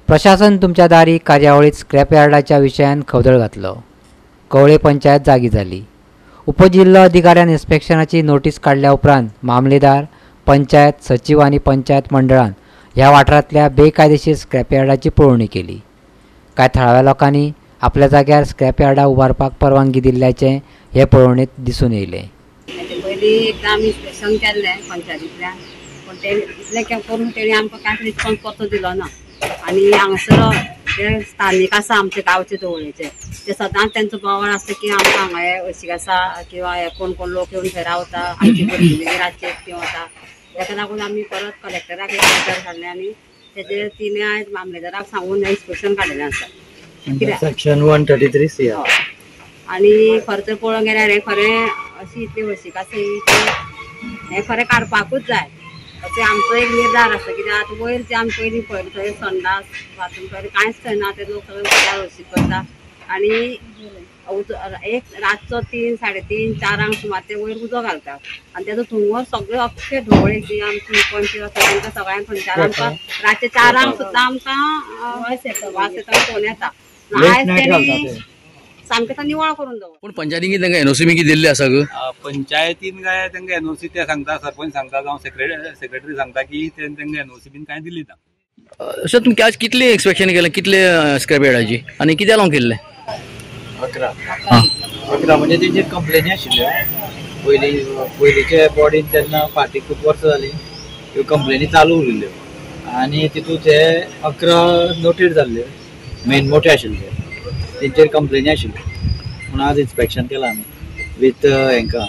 प्रशासन तुमच्या दारी कार्यावळीत स्क्रॅप यार्डाच्या विशयान खवदळ घातलो. कवळे पंचायत जागी जाली. उपजिल्लो अधिकाऱ्यान इन्स्पेक्शनाची नोटीस काडल्या उपरांत मामलेदार, पंचायत सचीव आनी पंचायत मंडळान ह्या वाठारांतल्या बेकायदेशीर स्क्रॅप यार्डाची पळोवणी केली. कांय थळाव्या लोकांनी आपल्या जाग्यार स्क्रॅप यार्डा उबारपाक परवानगी दिल्ल्याचें हे पळोवणेंत दिसून येयलें. पयलीं एकदां आमी इन्स्पेक्शन केल्लें पंचायतींतल्यान, पूण ते इतलें करून तेणी आमकां कांयच रिस्पॉन्स परतो दिलो ना. आनी हांगासर जे स्थानीक आसा आमचे गांवचे जवळचे ते सदांच तेंचो बोवाळ आसता की आमकां हांगा हे हळशीक आसा किंवा हे कोण कोण लोक येवन थंय रावता, आमची भुरगीं बी रातची एकटी वता. तेका लागून आमी परत कलेक्टराक एक लेटर धाडलें आनी तेजेर तिणें आयज मामलेदाराक सांगून इन्स्पेक्शन काडलेलें आसा. Section 133 CR. आनी खरें तर पळोवंक गेल्यार हें खरें अशी इतली हळशीक आसा ही की हें खरें काडपाकूच जाय अशें आमचो एक निर्धार आसा. कित्याक आतां वयर जे आमी पयलीं पळयलें थंय संडास बाथरूम थंय कांयच थंय ना, ते लोक सगळे उदकार हळशीक करता. आनी एक रातचो 3, 3:30, 4 सुमार ते वयर उजो घालता आनी तेजो धुंवर सगळे अख्खे ढवळे जी आमची पंच आसा तांकां सगळ्यांक थंयच्यान आमकां रातचे 4 सुद्दां आमकां वास येता, फोन येता. आयज तेणी सामकें तो निवळ करून दवर. पूण पंचायतीन तांकां एनओसी बी दिल्ली आसा ग? पंचायतीन काय तांकां एनओसी ते सांगता, सरपंच सांगता जावं सेक्रेटरी सांगता की तांकां एनओसी बीन कांय दिली ना. सर, तुमी आज कितले इन्स्पेक्शन केलें, कितले स्क्रॅप यार्डाची आनी कित्याक लागून केल्लें? 11. 11 म्हणजे तेंचेर कंप्लेनी आशिल्ल्यो पयलींचे बॉडीन तेन्ना फाटीं खूब वर्सां जालीं ह्यो कंप्लेनी चालू उरिल्ल्यो आनी तितूंत हे 11 नोटीड जाल्ले मेन मोठे आशिल्ले तेंचेर कंप्लेनी आशिल्ल्यो. म्हणून आज इन्स्पेक्शन केलां आमी विथ हेंकां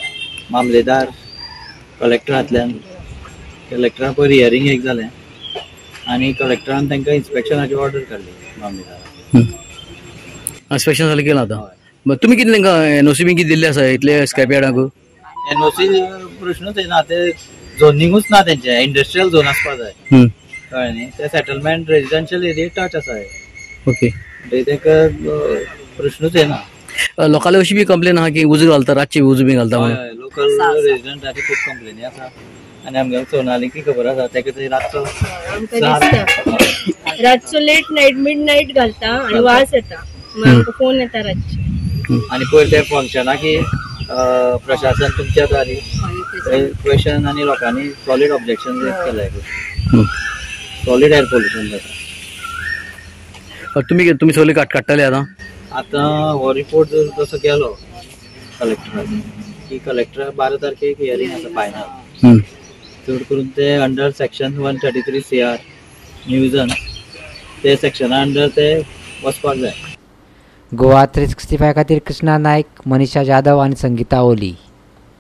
मामलेदार, कलेक्टरांतल्यान. कलेक्टरान पयर हियरींग एक जालें आनी कलेक्टरान तांकां इन्स्पेक्शनाची ऑर्डर काडली मामलेदारान. इन्स्पेक्शन जालें केलां आतां. तुमी कितें तांकां एनओसी बी कितें दिल्ली आसा इतले स्क्रॅप यार्डांक? एनओसी प्रश्नूच येना, ते झोनिंगूच ना तेंचें, इंडस्ट्रियल झोन आसपा जाय, कळ्ळें न्ही. ते सेटलमेंट रेजिडेन्शियल एरिया टच आसा. ओके, तेका प्रश्नूच येना. लोकांले अशी बी कंप्लेन आहा की उजो घालता, रातचे उजो बी घालता म्हणून? लोकल रेजिडंटाची खूब कंप्लेनी आसा आनी आमगे सोनालीकी खबर आसा तेका थंय रातचो रातचो लेट नायट मिड नायट घालता आनी वास येता, फोन येता रातचे. आनी पयर ते फंक्शनाक की प्रशासन तुमच्या दारी क्वेशन आनी लोकांनी सॉलीड ऑब्जेक्शन रेज केलां, सॉलीड एयर पोल्युशन जाता. तुमी सगळे काडटाले आतां? आतां हो रिपोर्ट जर तसो गेलो कलेक्टराक की कलेक्टर 12 तारखेक हियरींग आसा फायनल, चड करून ते अंडर सेक्शन 133 CR न्यूजन ते सेक्शना अंडर ते वचपाक जाय. गोवा 365 खातीर कृष्णा नायक, मनीषा जाधव आनी संगीता ओली.